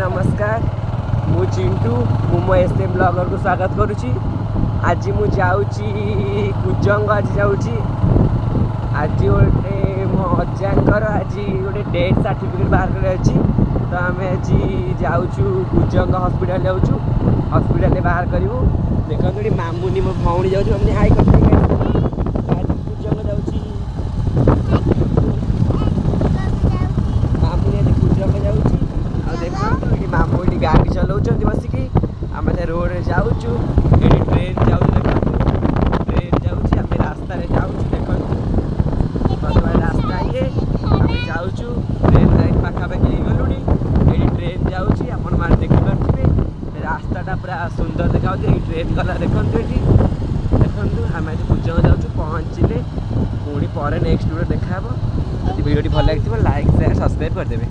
ନମସ୍କାର, ମୁଁ ଚିଣ୍ଟୁ, ମୁଁ ମୋ ଏସ୍ ଏମ୍ ବ୍ଲଗରକୁ ସ୍ୱାଗତ କରୁଛି। ଆଜି ମୁଁ ଯାଉଛି କୁଜଙ୍ଗ। ଆଜି ଯାଉଛି, ଆଜି ଗୋଟେ ମୋ ଅଜାଙ୍କର ଆଜି ଗୋଟେ ଡେଥ୍ ସାର୍ଟିଫିକେଟ୍ ବାହାର କରିବାର ଅଛି। ତ ଆମେ ଆଜି ଯାଉଛୁ କୁଜଙ୍ଗ ହସ୍ପିଟାଲ ଯାଉଛୁ, ହସ୍ପିଟାଲରେ ବାହାର କରିବୁ। ଦେଖନ୍ତୁ, ଏଠି ମାମୁନି, ମୋ ଭଉଣୀ ଯାଉଛି। ମାମୁନି, ହାଇ କରିଦେଇ। ଆଜି କୁଜଙ୍ଗ ଯାଉଛି ମାମୁନି, ଆଜି କୁଜଙ୍ଗ ଯାଉଛି। ଆଉ ଦେଖନ୍ତୁ, ଏଠି ମାମୁଁ ଏଠି ଗାଡ଼ି ଚଲାଉଛନ୍ତି ବସିକି। ଆମେ ସେ ରୋଡ଼ରେ ଯାଉଛୁ। ଏଠି ଟ୍ରେନ୍ ଯାଉଛି, ଦେଖନ୍ତୁ, ଟ୍ରେନ୍ ଯାଉଛି। ଆମେ ରାସ୍ତାରେ ଯାଉଛୁ। ଦେଖନ୍ତୁ, ବର୍ତ୍ତମାନ ରାସ୍ତା ଇଏ, ଆମେ ଯାଉଛୁ। ଟ୍ରେନ୍ ଲାଇନ୍ ପାଖାପାଖି ହେଇଗଲୁଣି। ଏଠି ଟ୍ରେନ୍ ଯାଉଛି, ଆପଣମାନେ ଦେଖିପାରୁଥିବେ। ରାସ୍ତାଟା ପୁରା ସୁନ୍ଦର ଦେଖାଯାଉଛି। ଏଇ ଟ୍ରେନ୍ ଗଲା, ଦେଖନ୍ତୁ, ଏଠି ଦେଖନ୍ତୁ। ଆମେ ଆଜି କୁଜଙ୍ଗ ଯାଉଛୁ। ପହଞ୍ଚିଲେ ପୁଣି ପରେ ନେକ୍ସଟ ଭିଡ଼ିଓ ଦେଖାହେବ। ଯଦି ଭିଡ଼ିଓଟି ଭଲ ଲାଗିଥିବ, ଲାଇକ୍, ସେୟାର, ସବସ୍କ୍ରାଇବ୍ କରିଦେବେ।